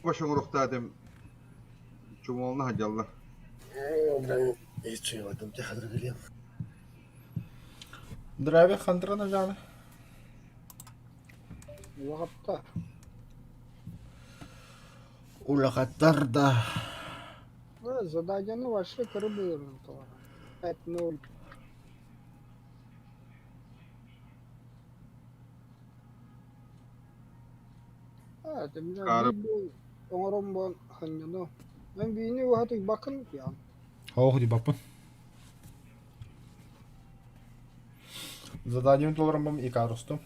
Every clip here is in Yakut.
Бошоҥуруохтаатым чумуолна сылдьаллар. Здравия, Хандрана Жана. Улаҕатта. Улахаттар да. Заданиены вообще кырбыырын тоҕо. 5-0. Каары Оҥорон буолан ханньану. Мен биини уһатый бакын пьян. Ох, дебаппын. Заданием толороммун Икарустум.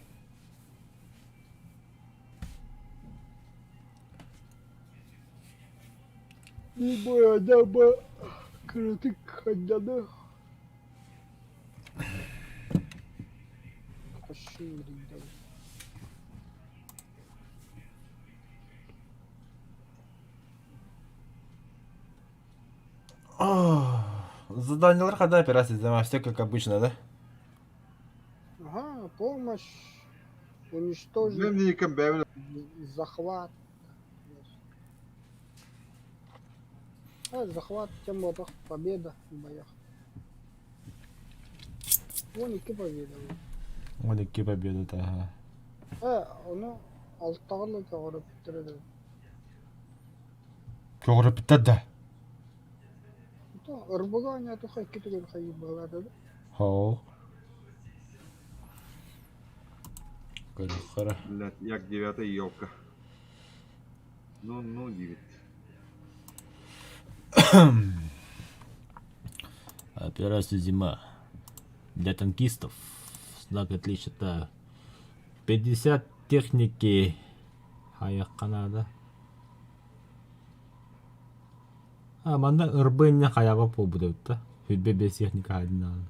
Бу кырытык ханньану. Заданиелар когда операция зима, все как обычно, да? Ага, помощь, уничтожить, Мен бэйбин захват. А, захват, тем вот победа в боях. Вон икки победа. Вон икки победа, ага. Э, ону алтаҕын көҕүрүппүттэрэ да. Көҕүрүппүттэр да? Ырбыга оонньоотоххо икки төгүл хайыы быһалаата да. Хоу. Көрүөххэ Блядь, як девятая елка. Ну, ну, девять. Операция «Зима». Для танкистов. Знак отличия 50 техники хайахха наада. А манна ырбыынньа хайаҕа буолбут эбит да. Сүүрбэ биэс техника хаайдынаҕын.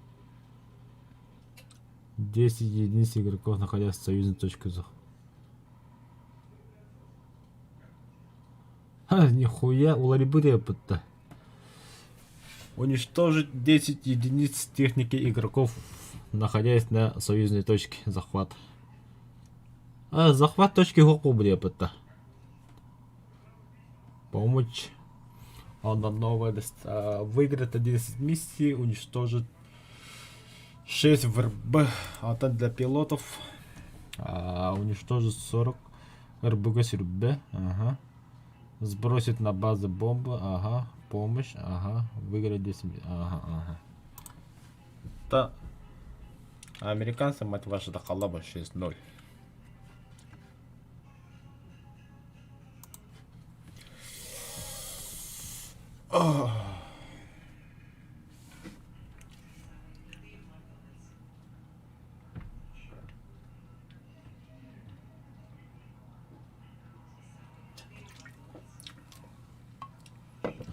10 единиц игроков находясь в союзной точке Ха, нихуя уларыйбыт эбиппит Уничтожить 10 единиц техники игроков, находясь на союзной точке захват. А, захват точки суох буолбут эбиппит Помочь. Он на новое выиграть 11 миссий, уничтожить 6 ВРБ. А там для пилотов уничтожить 40 РБГ сюрбе. Ага. Сбросить на базы бомбы. Ага. Помощь. Ага. Выиграть 10. Ага, ага. Да. Американцы, мать ваша, да халаба 6-0.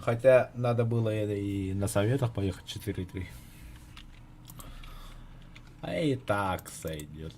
Хотя надо было и на советах поехать 4-3. А и так сойдет.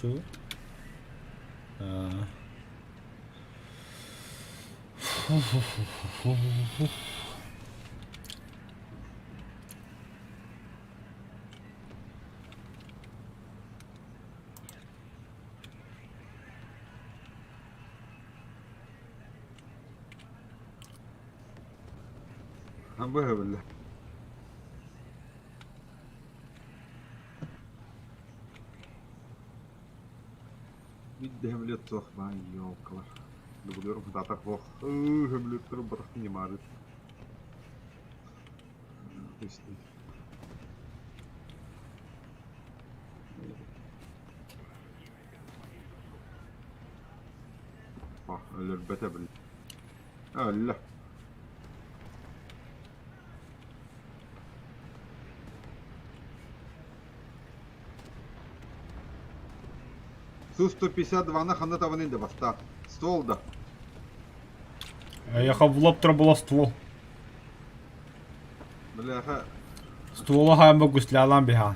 Чего? А. Быһа Биир да суох баай елкалар. Дугуйуорум сатаатар суох. Хөмлүөттэрим батах ньымаары. Опа, өлөрбөтө били. Өллө. Су-152-ны ханна табан инде баста. Ствол да. Эйиэхэ в лоб турар ствол. Бляха. Ствола хаамба гуслялаан биһаан.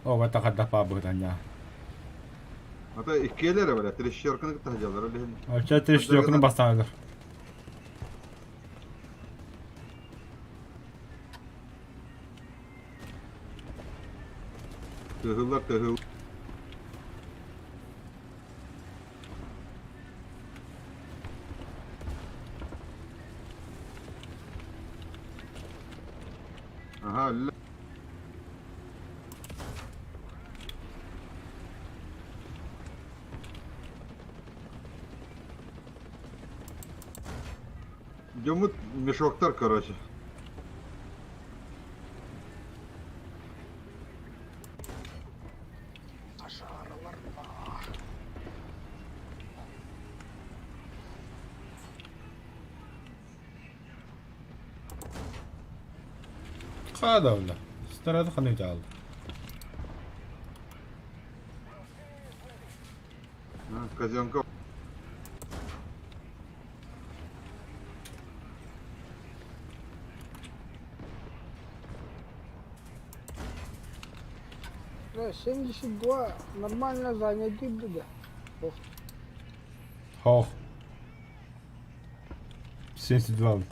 Ого тахардапаа быһытанньаа. Ата иккиэлэр бля, трещерканы кытта сылдьаллар ол иһин. Оччо трещерканы бастаанылар. Тыһыллар тыһыл. Аха, өллө. Дьоммут мешоктар, короче. Ашааралар баар. Хаада ула. Старады ханы таалды. Казенка. Бля, 72 нормально заняты да. Ох, Хох. 72 бит.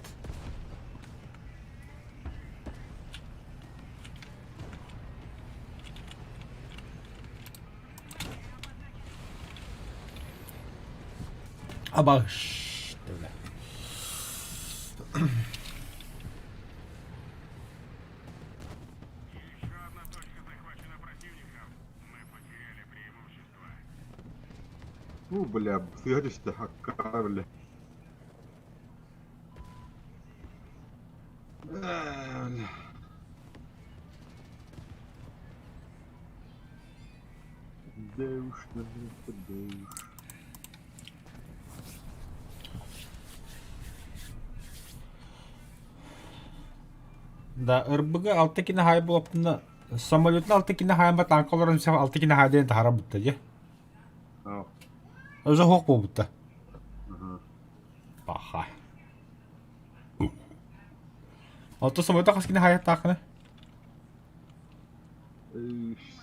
Абаш. Бля. Ну, бля, сыыһа түстэ, аккаа, бля. Э, бля. Девушка, девушка. Да, РБГ алта кини хаай буолаптына самолетун алта кини хаайма танка олорон алта кини хаай диэн таһара бутта дьэ. Өзө суох буолбутта. Паха. Ото самолета хас кини хаайаттааххына?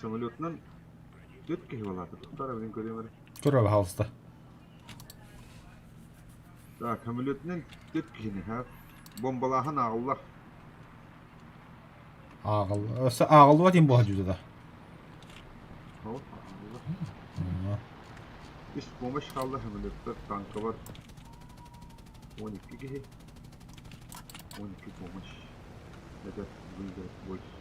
Самолетунан түөрт киһи буолаата. Туттар эбитин көрүөм эрэ. Көрө пожалуйста. Так, самолетунан түөрт киһини ха. Бомбалааһын ааҕыллар. Ааҕыл ааҕыллыбат им буола дьүдэ да. Ол ааҕыллар. Үс помощь хаалла самолеттар танкалар 12 киһи. 12 помощь. Это выиграть больше.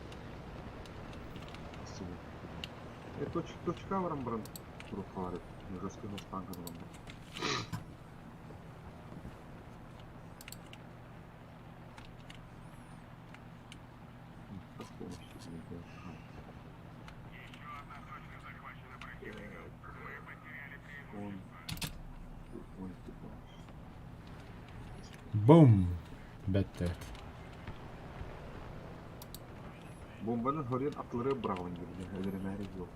Э, точка баран баран турук хаалар. Жесткий танка баран. С помощью. Он, он, Бум! Бэтт Бомбаны хорьон атлары быраҕан диэн өлөрүмээри суох.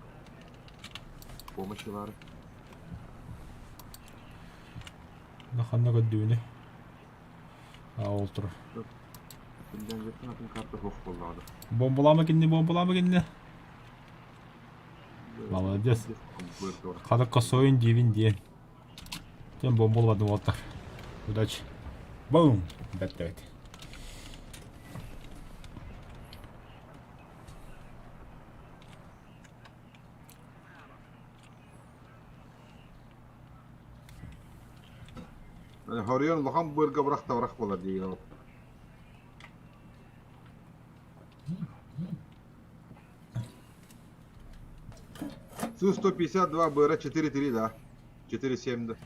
Помощилары. Ханна көрдүүнү? А ол турар. Финляндияттан атын карта суох буоллаҕа. Бомбалаама кинини, бомбалаама кинини. Молодец. Хата косойун диибин диэн. Тен бомбалабадым уолаттар. Удачи. Бум! Бэрт эбит. Хоруйан улахан быарга бырах да бырах буолар диир ол. Су-152 быара 4-3 да. 4-7 да.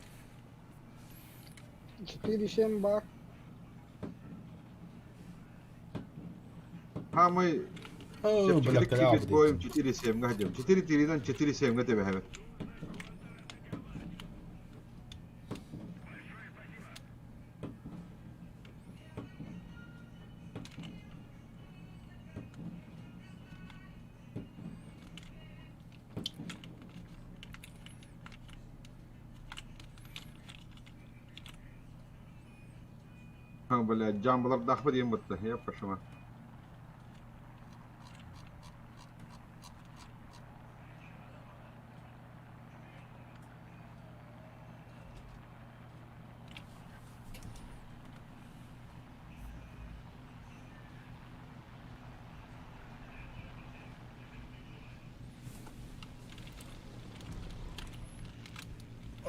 4-7 бар. Хамай чэпчэкитик киирбит буойум 4-7-га сылдьабын. 4-3-нан 4-7-га тэбэһэбин. Блядь, дьаамбалардаахпыт диэн бытта, я пошла.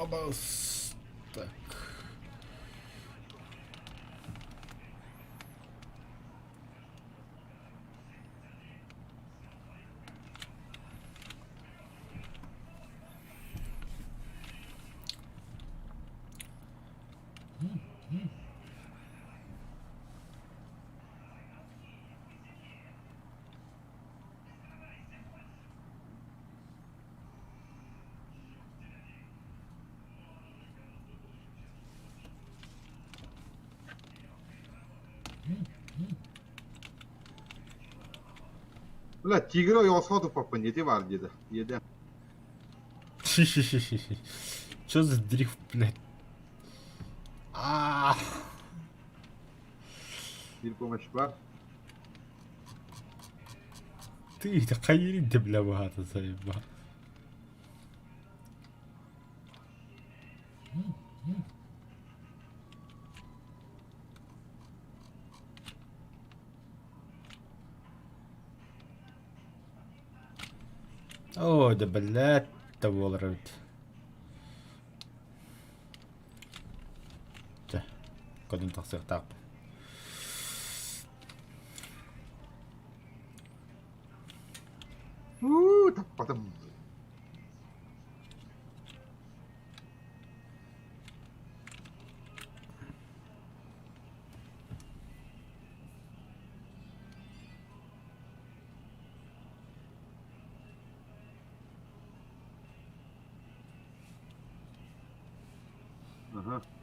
Абас. Так. Бля, тигр ойоҕоско туппаппын, ити баар диэтэ. Иэдээн. Чё за дрифт, блядь? А. Биир помощь баар. Ты хайырин ты, бля, богато заебал. Ой, да блядь, да буолар эбит. Чэ, көтөн тахсыахтаахпын. Уу, таппатым. Аха.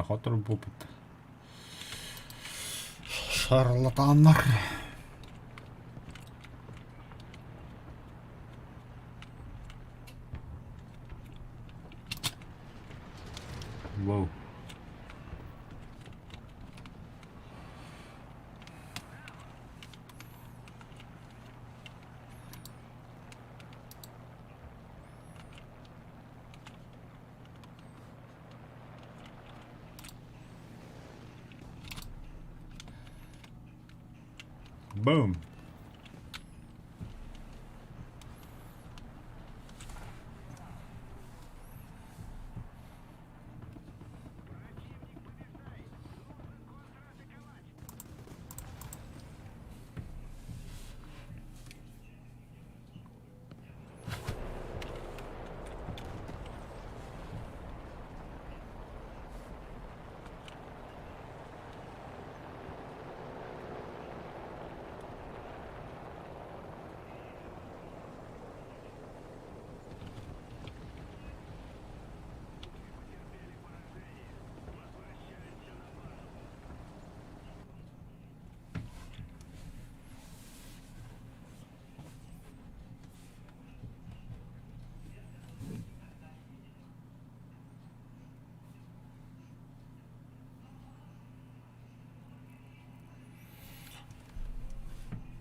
Хотор буолбут. Шарлатаннар. Воу. Boom.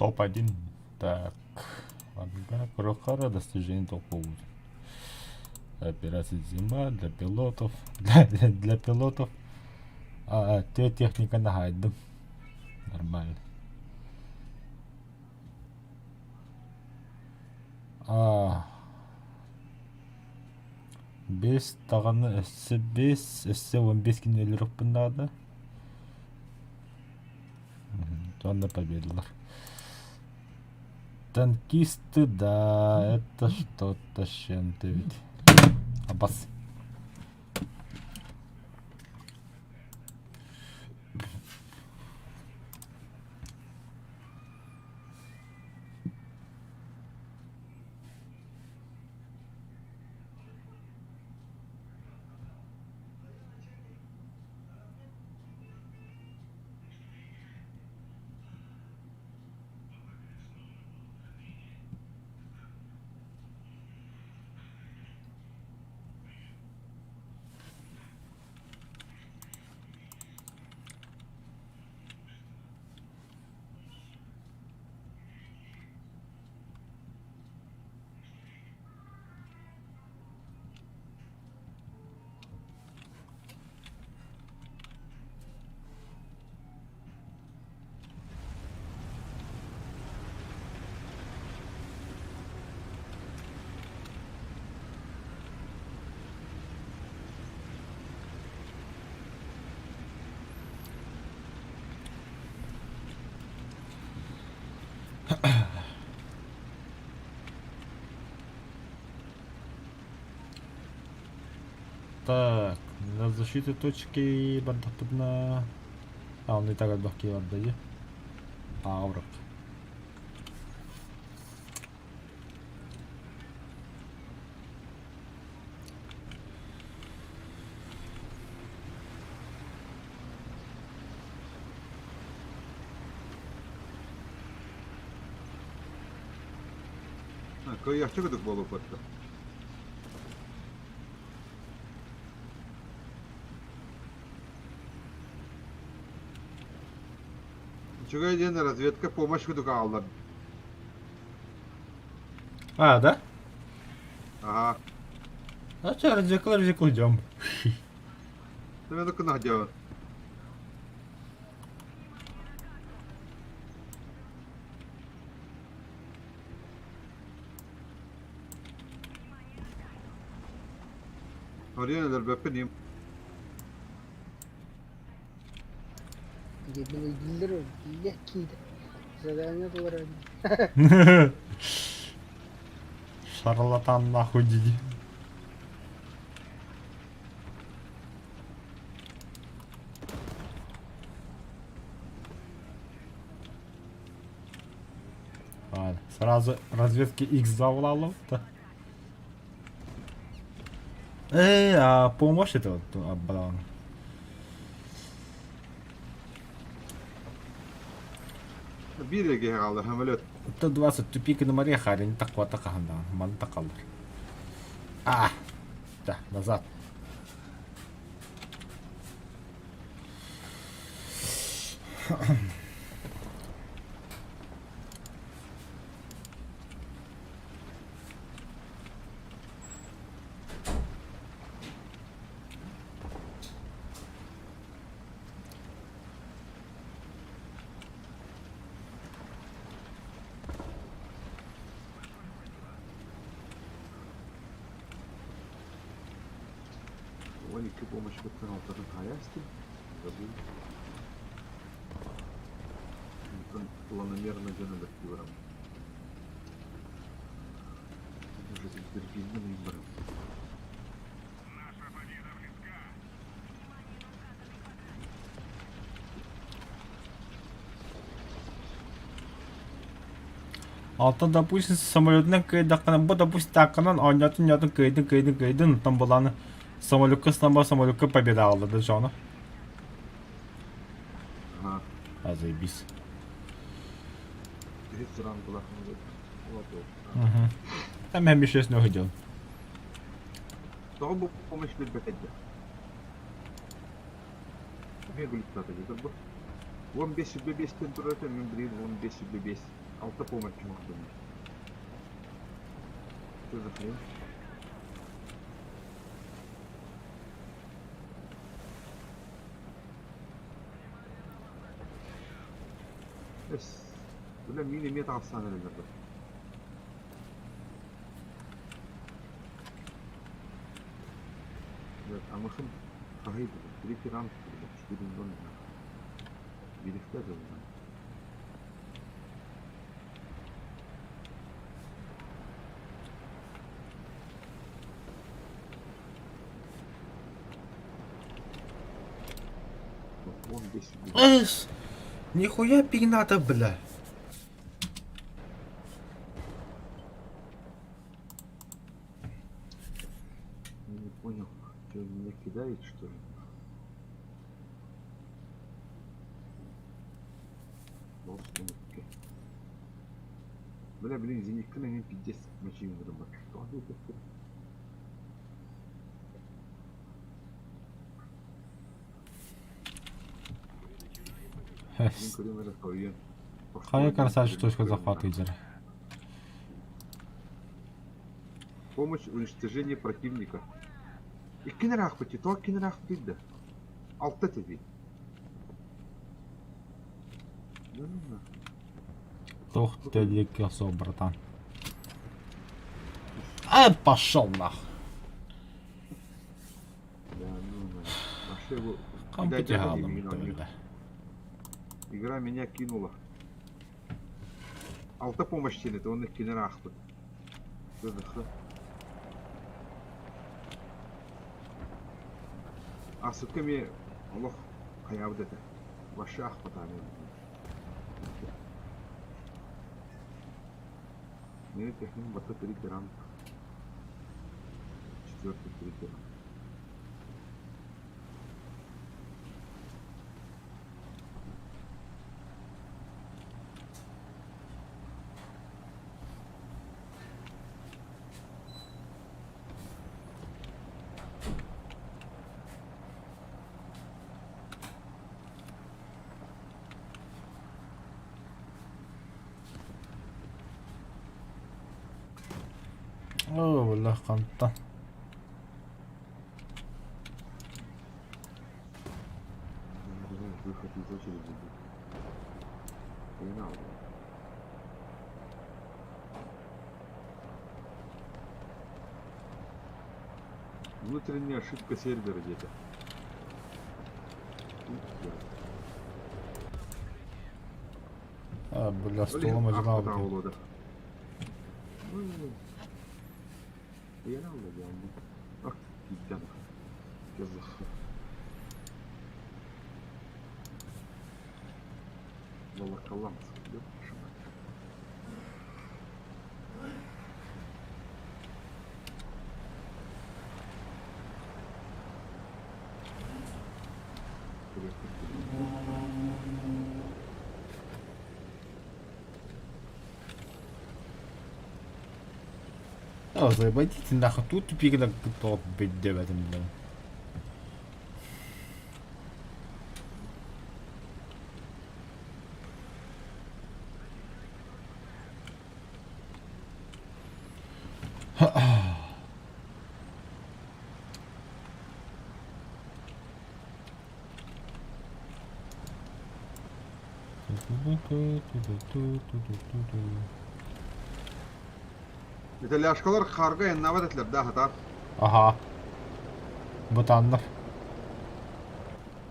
Топ-1. Так. Ага, Крохара достижение топ Операция «Зима» для пилотов. Для, для, для пилотов. А, те техника на гайдом. Нормально. А, Бес даҕаны өссө бес, өссө 15 күн өлөрүөхпүн наада. Уонна победилар. Танкисты, да, это что-то с чем-то ведь. Абас. Так, на защиту точки бардахпытына... А, он и так элбэх киһи барда дии. Аҕабырык. Кыайыахча курдук буолуохпут. Үчүгэй диэн разведка помощь курдук аҕаллар. А, да? Ага. А что, развлекла, развлекла, идем. Ты меня только делать. Орен өлөрбөппүн Дебилейдиллэр биллэ киирэ. Задание толорон. Шарлатан нахуй диди. Ладно, сразу разведки X завлалов. Да. Эй, а помощь это вот, а, блин. Биир эргэ хаалла самолет. Т-20 тупик на море харин таквата кахандан, ман такаллар. А, да, назад. 12 помощь кыттан алтатын хайастым. Забыл. Планомерно дьон барам. Уже дербинный выбор. Алтан, допустим, самолетынан кыйдаххына, бу, допустим, таакканан оонньоотун оонньоотун кыйдын кыйдын кыйдын, оттон булааны самолекка станба самолекка победа аҕалла да дьоно. Ага. А заебись. Ресторан была. Угу. Там я еще с него ходил. Тоҕо бу помощь билбэт этэ. Эмиэ глюктата дии бу. 15 сүбэ биэстэн турар этэ, мин билигин 15 сүбэ биэс. Алта помощь оҥордум. Что за хрень? Эс, бля, мин эмиэ таҕыстаан эрэллэр дуо? Амахын хаһый третий ранг четыре миллиона. Бириктэ дылынан. Эс! Нихуя пигната, бля! Я не понял, что меня кидает, что ли? Бля, блин, зенитканы мен пиздец мочим бар. Хайа красавчик точка захвата идер. Помощь в уничтожении противника. Иккини ыраахпыт, тоҕо иккини ыраахпытый да? Алта тэбии. Туох тэдиэккэ суох, братан. А, пошел нах. Да, ну, вообще его... Компьютер бля. Игра меня кинула. Алта помощь это он иккини ыраахпыт. Асыкка ми олох хайаабыт этэ. Вообще ахпатааны. Мне техник бата три ранг. Четвертый третий ранг. Оо, бля, ханта. Выход из очереди будет. Хрена. Внутренняя ошибка сервера где-то. А, бля, столом одинаковый. Волоколамск, А, заебайте нахуй, тут тупик на топ бить блин. Итальяшкалар харга эннабат этлер да хатар. Ага. Бутаннар.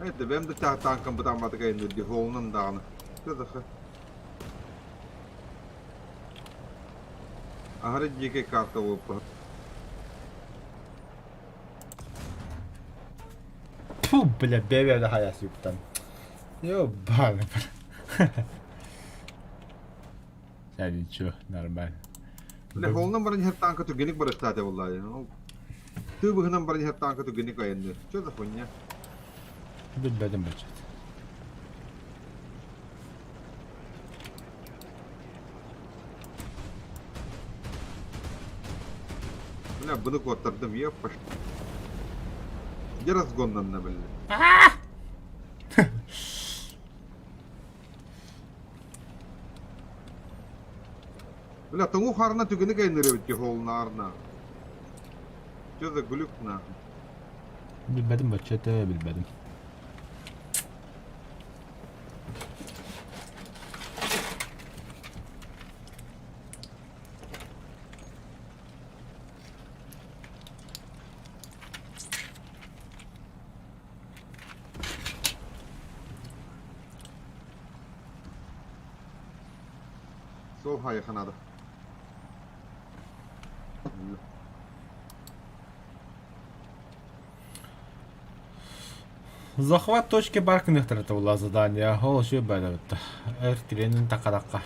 Это бэм да танкам бутан батыга эннүрди холунан даганы. Тыдыхы. Ахары дикий карта болып. Фу, бля, бебе да хаяс юптан. Ёбаный, бля. Я ничего, нормально. Бля, холунан баран хер танка түгеник барыстааты боллаа. Тыы быһынан баран хер танка түгеник айынны. Что за хуйня? Билбедим бачат. Бля, буну куоттардым, еппаш. Где разгоннанна, бля? Бля, тоҥу харна түгеник айынныр эбит холунаарна. Что за глюк нахуй? Билбедим бачат, билбедим. Сол хайханада. Захват точки бар гыныахтара була задание. Ол үчүгэй баайдабытта. Эр тирэнин такаракка.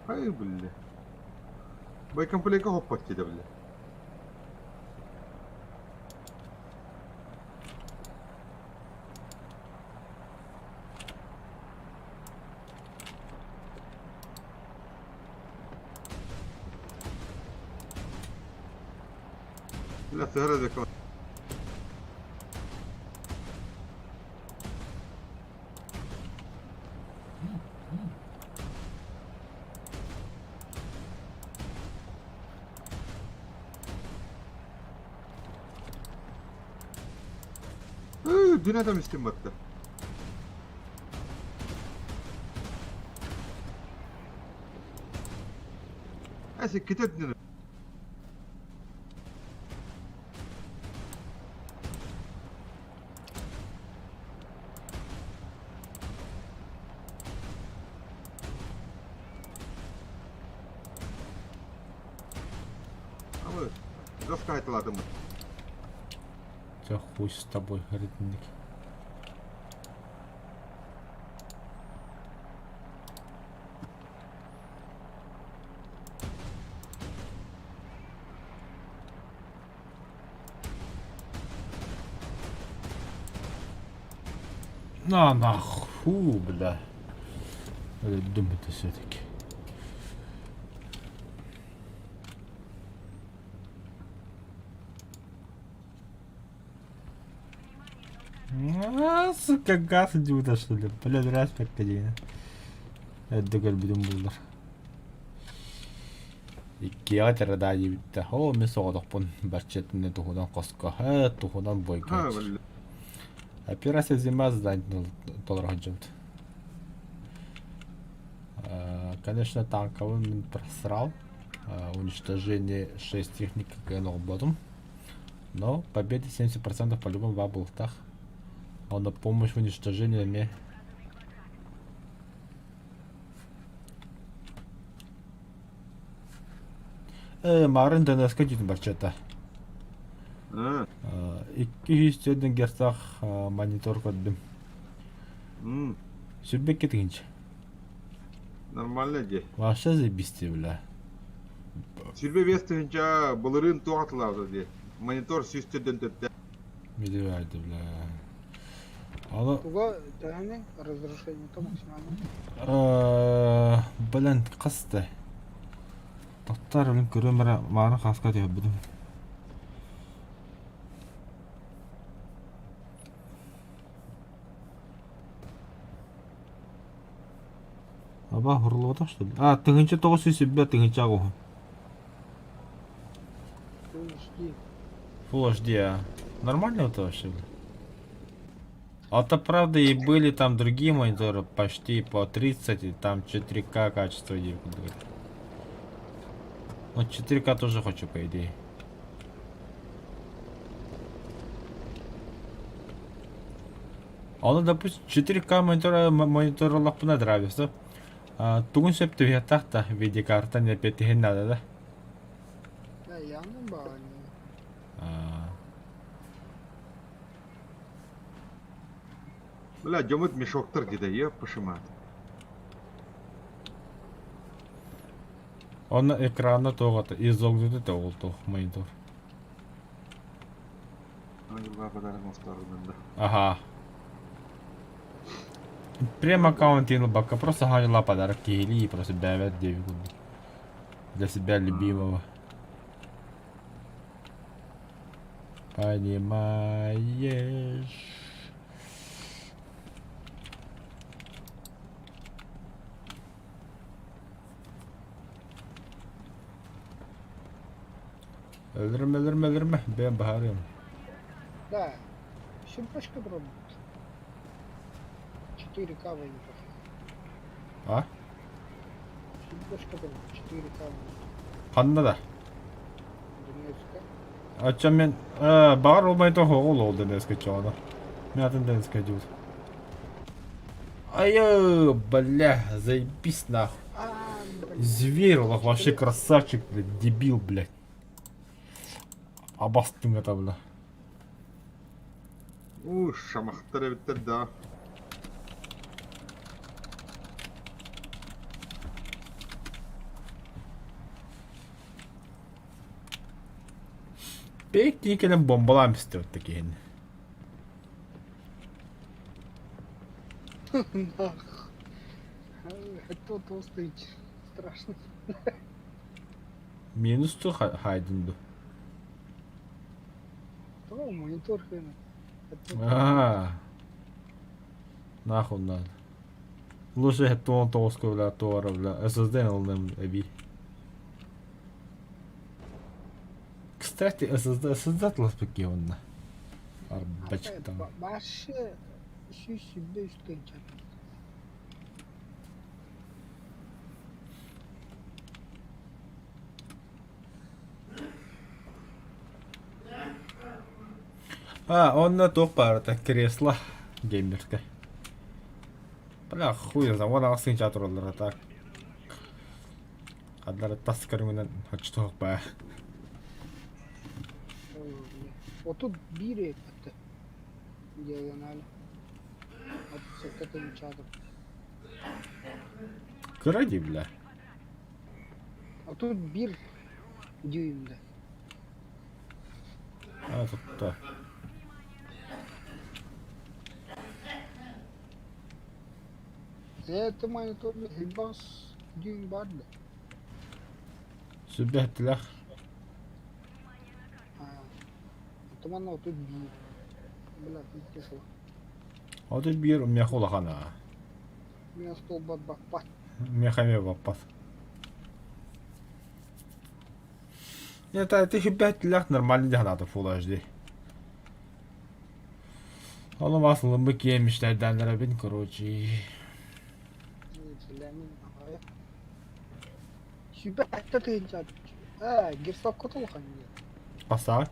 Ай, бля. Боекомплекка хоппот диэтэ, бля. Бля, сыһара да Dün adam üstüm battı. Neyse kitap Гаскайталадым. Чэ хуй с тобой, ритмик. На нахуй, бля. Өлдүм это все-таки. А, сука, газ дьюта, что ли? Бля, раз пеккадина. Эрдэ көрбүтүм буллар. Иккиэҕэ тирада диэбиттэ. Оо, мин соҕотохпун барча туһунан хоско, туһунан бойга. Операция «Зима» задание толоро сылдьыбыт. Конечно, танковый мин просрал. Уничтожение 6 техник оҥорботум. Но победа 70% по-любому баар буолуохтаах. Онно помощь в уничтожении эмиэ. Марын ДНС-ка дьиэтин барчата. 200 герцах монитор көрдүм. Сүрбэккэ тыһыынча. Нормально дии. Вообще заебись бля. 25 тыһыынча былырыын туох атылаабыта дии. Монитор 100 төрдөн Медведь, бля. Аны Туга төһөнүй разрушение максимально? Блин, хас Тоттар өлүн көрүөм эрэ мааны хааска түһэрбитим. Аба хурулубатах что ли? А, 1901 1008. Full HD. Full HD, а. Нормально это вообще? А то правда и были там другие мониторы почти по 30, и там 4К качество. Ну 4К тоже хочу, по идее. Ону, допустим, 4К монитора монитор ыллахпына нравится. Тугун сөп түһүөхтээх да видеокарта не петиһин надо да. Да, явно баҕайы. А, Бля, дьоммут мешоктар диде, еппышымат. Он экрана туох изогнутый ол туох монитор. Айылға подарок да. Ага. Прем аккаунт бака просто ханяла подарок киһилии просто бэбэт диэбит курдук. Для себя любимого. Понимаешь? Өлөрүмэ, өлөрүмэ, өлөрүмэ. Бэйэм баһаарыам. Да. Семечка пробует. 4К монитор. А? Сколько 4К. Ханна да? Донецка. Оччо мен баҕар ол майта оһоҕу ол Донецка чоҕоно. Мен атын Донецка дьуут. Айы, бля, заебись нахуй. А, блин. Зверь, олох вообще красавчик, блядь, дебил, блядь. Абастың это, бля. Уу, шамахтар эбиттэр да. Пек кэлэн бомбалаан истэ вот такие. Нах. Это толстый. Страшно. Минус ту хайдын ду. То монитор хрена. А. Нахуй надо. Лучше туон тоҕуска бля туора бля SSD ылным эби. Кстати, SSD SSD атласпыт онна. Арбачтан. Башы 175 тысяч. А, онно туох баар кресло геймерское. Бля, хуй знает, вон аҕыс тураллар так. Хаддара тас көрүҥүнэн хочтуох баа. 31 этти. Диагонали. 37 тысяч. Кыра дии, бля. 31 дюймда. А, тут Это монитор бас дюйм барды. Сүбэһтилэх. А, туманно 31. Бля, пиздец. 31 миэхэ улахан аа. Меня стол бат-бат. Миэхэ эмиэ баппат. Это ты сүбэһтилэх нормально дьаһанаата Full HD. Ону бас ылыммы киэмиштэрдэннэрэбин, короче. 107 тыһыынча. Ээ, герсокко улахан Бастаҕа?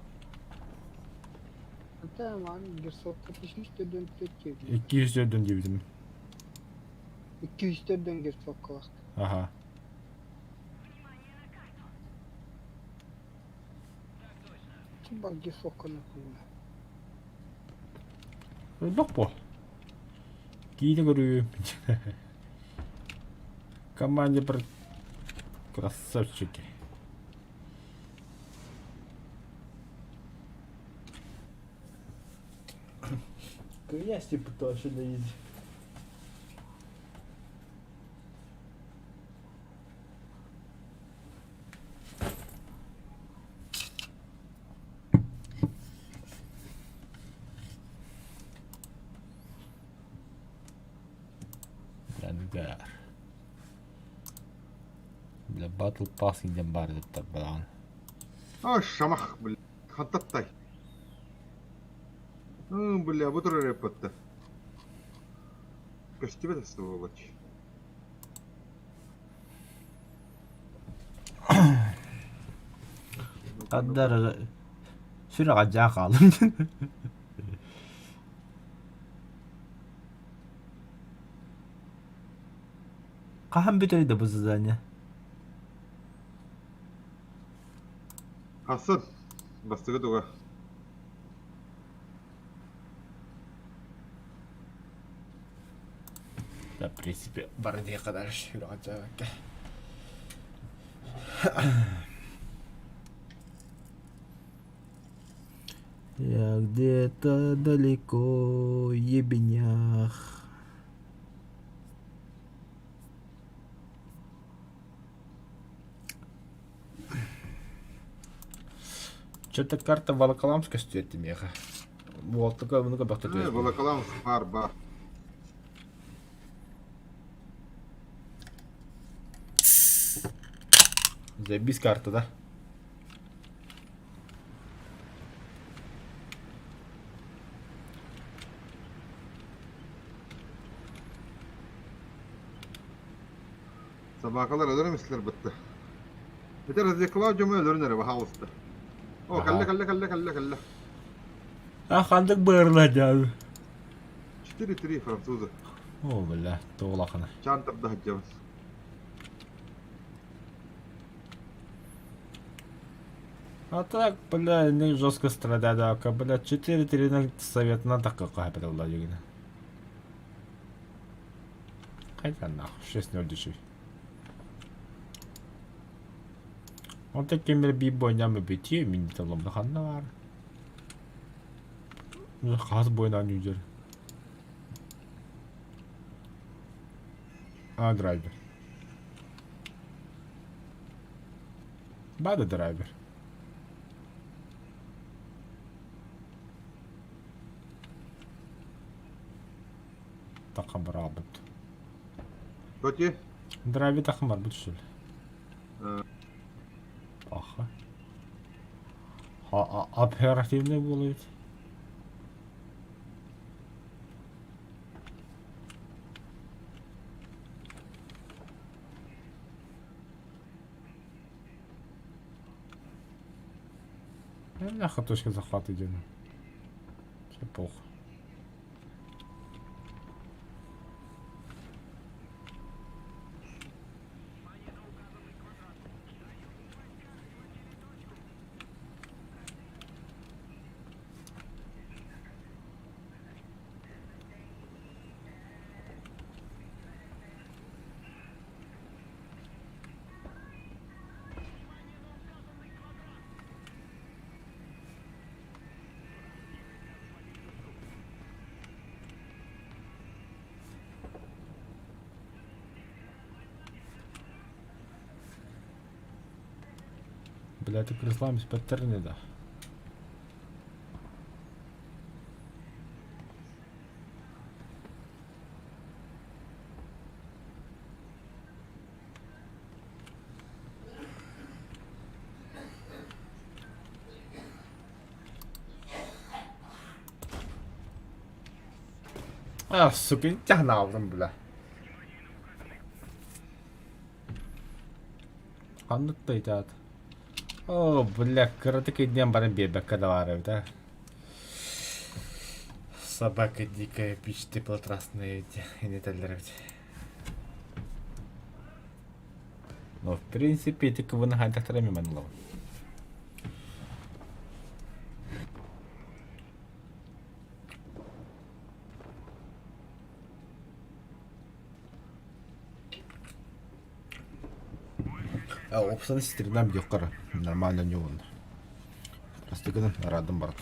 Это ман герсокко 304 диэбит. 204 диэбитим. 204 герсокколах. Аха. Ким бар герсоккону куна. Элбэх буол. Киинэ көрүүм. Команде бір красавчики. Князь типа точно на изи. Ангар. Бля, Battle Pass диэн баар эбиттэр балаҕан. А, шамах, бля. Хантаттай. Бля, бу турар эппэтте. Көстүбэт сволочь. Хандар сүрэҕэ дьаа хаалым. Хаһан бүтэрий да бу задание? Хасан, бастыгы туга. Да, в принципе, бары кадар сүрэҕэ дьаа Я где-то далеко ебенях. Что-то карта Волоколамска стерти меха. Вот такой много бахта. Волоколамск бар бар. Заебись карта, да? Собакалар өлөр эмискэлэр бытты. Ити разведкалаах дьомо өлөрүн эрэ баһаалыста. О, кэллэ, кэллэ, кэллэ, кэллэ, кэллэ. А ханнык быарла дьаабы? 4-3 французы. О, бля, туолахана. Чаан тарда сылдьабын. А так, бля, не жестко страдаю, бля, 4-3 на совет на такой капитал, дигина. Хайда нахуй, 6-0 дешевле. Он таким би бойнам бити, мин талым ханна бар. Хас бойнан юзер. А, драйвер. Бада драйвер. Таххан бараабыт. Тоти? Драйви таххан барбыт что ли? Аха. А, оперативный буолуйт. Бляха, точка захвата идет. Все плохо. Бля, ты крыслам паттерны, да. А, сука, тягнал бля. Ханнык да итаат. О, бля, кыратык идиэн баран биэрбэккэ да баар эбит, а. Собака дикая, бич теплотрасная эти, инэтэллэр эбит. Но в принципе ити кыбыны хайдахтара эмиэ манылабын. Опсаны ситиринэн бүдүөххэ эрэ. Нормально не уонна. Бастакынан араадым барат.